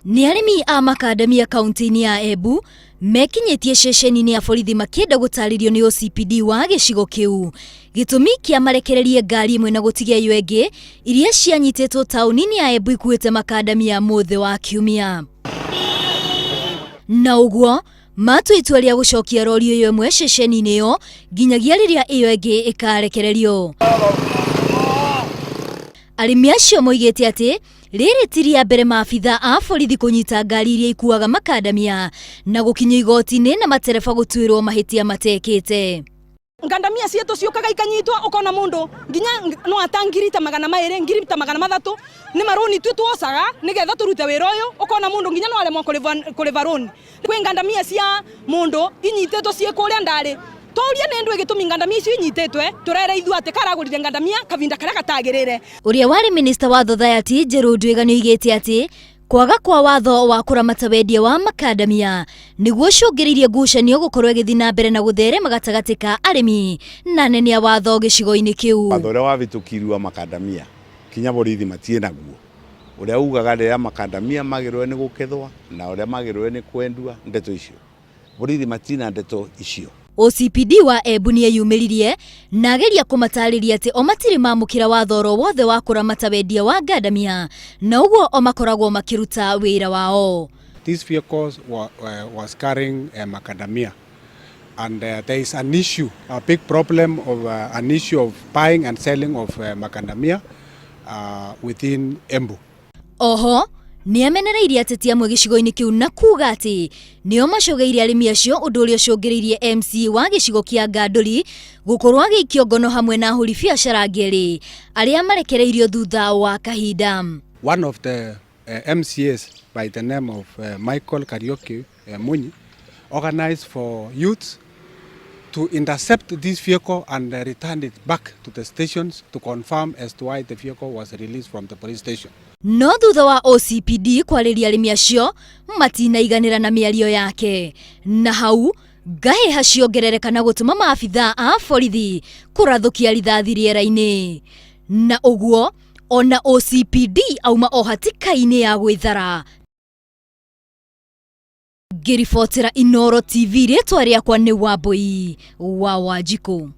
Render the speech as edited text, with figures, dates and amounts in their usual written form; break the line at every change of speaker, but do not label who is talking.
Nĩ arĩmi a makandamia kaunti-inĩ ya Embu mekinyĩtie ceceni-inĩ ya borithi makĩenda gũtarĩrio nĩ OCPD wa gĩcigo kĩu gĩtũmi kĩa marekererie ngari ĩmwe na gũtigia ĩyo ĩngĩ iria cianyitĩtwo taũni-inĩ ya Embu ikuĩte makandamia mũthĩ wa kiumia. Na ũguo matua itua rĩa gũcokia rori ĩyo ĩmwe ceceni-inĩ ĩyo nginyagia rĩrĩa ĩyo ĩngĩ ĩkarekererio. Arĩmi acio moigĩte atĩ rĩrĩ ti rĩa mbere maabitha a borithi kũnyita ngari iria ikuaga makandamia na gũkinyio igoti-inĩ na matereba gũtuĩrwo mahĩtia matekĩte.
Ngandamia ciitũ ciũkaga ikanyitwo ũkona mũndũ nginya no ata ngiri ta magana maĩrĩ ngiri ta magana mathatũ nĩ marũni tu tuocaga nĩgetha tũrute wĩra ũyũ ũkona mũndũ nginya no aremwo kũrĩva rũni kwĩ ngandamia cia mũndũ inyitĩtwo ciĩ kũrĩa ndarĩ tũrie nĩ ndũ ĩgĩtũmi ngandamia icio inyitĩtwe tũrere ithuĩ atĩ karagũrire ngandamia kavinda karĩa katagĩrĩre.
Ũrĩa warĩ minista wa Thothayathi Njerũ Nduĩga nĩoigĩte atĩ kwaga kwa watho wa kũramata wendia wa makandamia nĩguo ũcũngĩrĩirie ngucanio gũkorwo ĩgĩthiĩ na mbere na gũtherema gatagatĩ ka arĩmi na anene a watho gĩcigo-inĩ kĩu.
Watho ũrĩa wavĩtũkirio wa makandamia kinya borithi matiĩ naguo, ũrĩa ugaga rĩrĩa makandamia magĩrĩirwo nĩ gũkethwa na ũrĩa magĩrĩirwo nĩ kwendua, ndeto icio borithi matina ndeto icio.
OCPD wa Embu nĩeyumĩririe na ageria kũmatarĩria atĩ o matirĩ mamũkĩra watho oro wothe wa kũramata wendia wa ngandamia na ũguo o makoragwo makĩruta wĩra wao.
These vehicles were, was carrying macadamia and there is an issue, a big problem of an issue of buying and selling of macadamia within Embu.
Oho nĩamenereirie ateti amwe gĩcigo-inĩ kĩu na kuga atĩ nĩo macũgĩire arĩmi acio ũndũ ũrĩa ũcũngĩrĩirie MC wa gĩcigo kĩa Ngandũri gũkorwo agĩikio ngono hamwe na ahũri biacara angĩ erĩ arĩa marekereirio thutha wa kahinda.
One of the MCAs by the name of Michael Kariuki Munyi organized for youths to intercept this vehicle and return it back to the stations to confirm as to why the vehicle was released from the police station.
No thutha wa OCPD kwarĩria arĩmi acio matinaiganĩra na mĩario yake na hau ngahĩha ciongerereka na gũtũma maabitha a borithi kũrathũkia rithathi rĩera-inĩ na ũguo ona OCPD auma o hatika-inĩ ya gwĩthara. Ngĩribotera Inooro TV rĩtwa rĩakwa nĩ Wambui wa Wanjikũ.